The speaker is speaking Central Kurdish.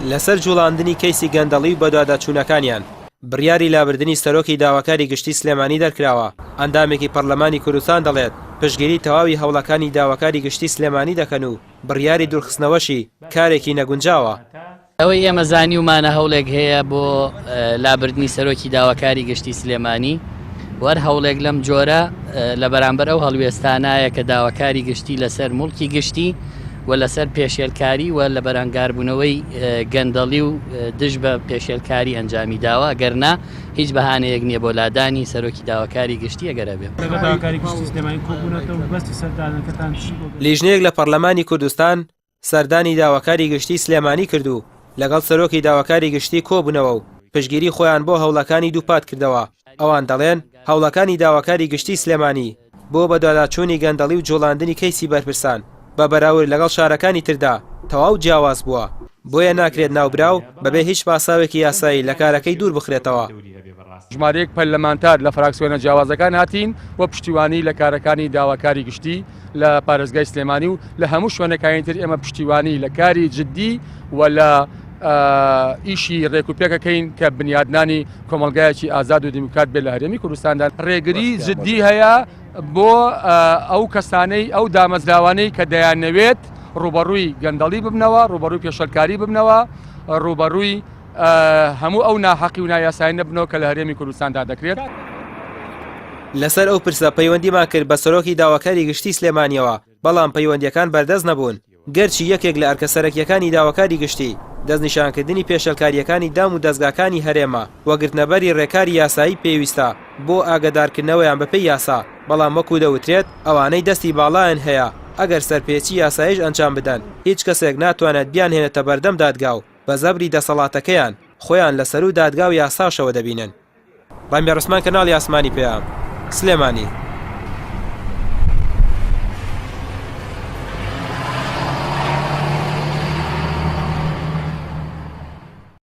لەسەر جوڵاندنی کەیسی گەندەڵی و بەدواداچوونەکانیان، بڕیاری لابردنی سەرۆکی داواکاری گشتی سلێمانی دەرکراوە، ئەندامێکی پەڕلەمانی کوردستان دەڵێت، پشتگیری تەواوی هەوڵەکانی داواکاری گشتی سلێمانی دەکەن و بڕیاری دوورخستنەوەشی کارێکی نەگونجاوە. ئەوەی ئێمە زانیومانە هەوڵێک هەیە بۆ لابردنی سەرۆکی داواکاری گشتی سلێمانی و هەر هەوڵێک لەم جۆرە لە بەرامبەر ئەو هەڵوێستانایە کە داواکاری گشتی لەسەر موڵکی گشتی و لەسەر پێشێلکاری و لە بەرەنگاربوونەوەی گەندەڵی و دژ بە پێشێلکاری ئەنجامی داوە گەرنا هیچ بەهانەیەک نییە بۆ لادانی سەرۆکی داواکاری گشتی ئەگەر هەبێ. لیژنەیەک لە پەڕلەمانی کوردستان سەردانی داواکاری گشتی سلێمانی کرد و لەگەڵ سەرۆکی داواکاری گشتی کۆبوونەوە و پشتگیری خۆیان بۆ هەوڵەکانی دووپاتکردەوە، ئەوان دەڵێن، هەوڵەکانی داواکاری گشتی سلێمانی بۆ بەدواداچوونی گەندەڵی و جوڵاندنی کەیسی بەرپرسان بە بەراورد لەگەڵ شارەکانی تردا تەواو جیاواز بووە، بۆیە ناکرێت ناوبراو بەبێ هیچ پاساوێکی یاسایی لە کارەکەی دوور بخرێتەوە. ژمارەیەک پەرلەمانتار لە فراکسیۆنە جیاوازەکان هاتین و پشتیوانی لە کارەکانی داواکاری گشتی لە پارێزگای سلێمانی و لە هەموو شوێنەکانی تر ئێمە پشتیوانی لە کاری جددی و لە ئیشی ڕێک و پێکەکەین کە بنیادنانی کۆمەڵگایەکی ئازاد و دیموکرات بێت لە هەرێمی کوردستاندا ڕێگری جددی هەیە بۆ ئەو کەسانەی ئەو دامەزراوانەی کە دەیانەوێت ڕوبەڕووی گەندەڵی ببنەوە ڕوبەڕووی پێشەلکاری ببنەوە ڕوبەڕووی هەموو ئەو ناحەقی و نایاسایی نەبنەوە کە لە هەرێمی کوردستاندا دەکرێت. لەسەر ئەو پرسە پەیوەندیمان کرد بە سەرۆکی داواکاری گشتی سلێمانیەوە، بەڵام پەیوەندیەکان بەردەست نەبوون، گەرچی یەکێک لە ئەرکە سەرەکیەکانی داواکاری گشتی، دەستنیشانکردنی پێشێلکارییەکانی دام و دەزگاکانی هەرێمە و گرتنەبەری رێکاری یاسایی پێویستە بۆ ئاگەدارکردنەوەیان بەپێی یاسا، بەڵام وەکو دەوترێت ئەوانەی دەستی باڵایان هەیە ئەگەر سەرپێچی یاساییش ئەنجام بدەن هیچ کەسێک ناتوانێت بیانهێنێتە بەردەم دادگا و بە زەبری دەسەڵاتەکەیان خۆیان لە سەروو دادگا و یاساشەوە دەبینن. ڕەمیار عوسمان کەناڵی ئاسمانی پەیام، سلێمانی.